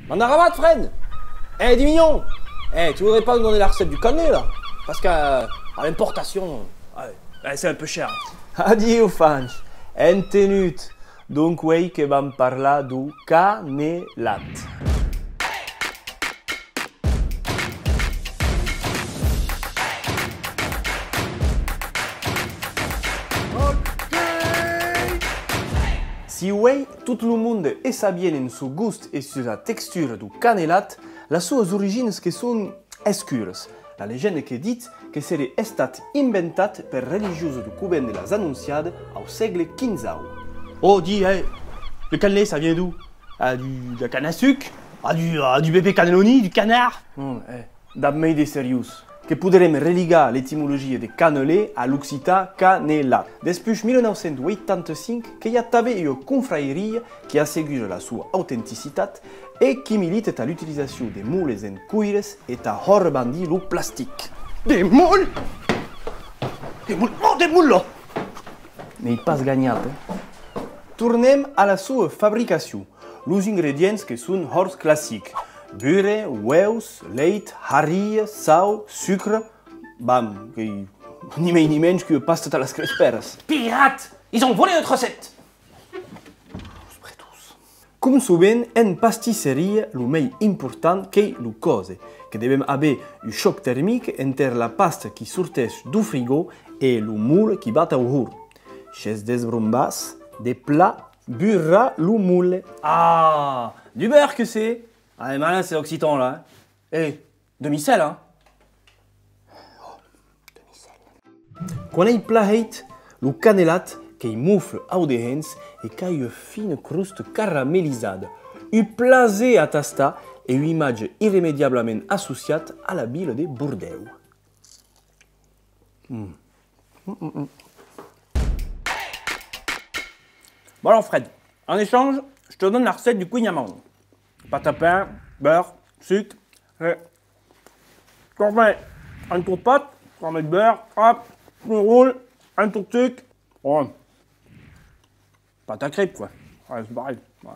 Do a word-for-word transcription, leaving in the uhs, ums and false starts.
M'en arabat, Fred! Eh, dix millions! Eh, tu voudrais pas nous donner la recette du cannelé, là? Parce que, euh, à l'importation, euh, ouais, ouais, c'est un peu cher. Adiu, Fanch! Entenut! Donc, uei que vam parlar deu canelat. Si uei tot lo monde es a bien en son gost e sus la textura deu canelat, las soas originas que son escuras. La legenda que ditz que seré estat inventat per religiosas deu covent de las Anonciadas au sègle quinzau. Oh, di, eh, le cannelé, ça vient d'où? Ah, du, de la canne à sucre? Ah, du, ah, du bébé cannelloni, du canard? Non, eh, dab mei de seriós. Que poderem religar l'etimologia de cannelé a l'occitan canelat. Despuish mila nau cents ueitanta cinc, que i a tanben ua confrairia qui assegura la soa autenticitat e qui milita tà l'utilizacion de moles en coires e tà hòr bandir lo plastic. De moles! De moles! Oh, de moles! N'ei pas ganhat, eh? Tornem a la soa fabricacion. Los ingredients que son hòrt classics: burre, ueus, leit, harria, sau, sucre. Bam, qu'ei ni mei ni mensh qu'ua pasta tà las crespèras. Pirates! Ils ont volé notre recette! Los bretons. Com sovent, en pastisseria, lo mei important qu'ei lo còser, que devem aver un chòc termic enter la pasta qui sorteish deu frigo e lo mole qui bat au horn. S'es desbrombatz, de plan burrar lo mole. Ah, du beurre que c'est! Ah, les malins, c'est occitan, là, hein. Eh, demi-sel, hein? Quan ei plan hèit, lo canelat qu'ei mofle au dehens e qu'a ua fina crosta caramelizada. Un plaser a tastar e un imatge irremediablament associat a la vila de Bordèu. Mm. Mm, mm, mm. Bon alors Fred, en échange, je te donne la recette du kouign-amann. Pâte à pain, beurre, sucre, et tu remets un tour de pâte, tu remets de beurre, hop, tu roules, un tour de sucre, bon. Pâte à crêpes quoi. Ouais, c'est pareil. Ouais.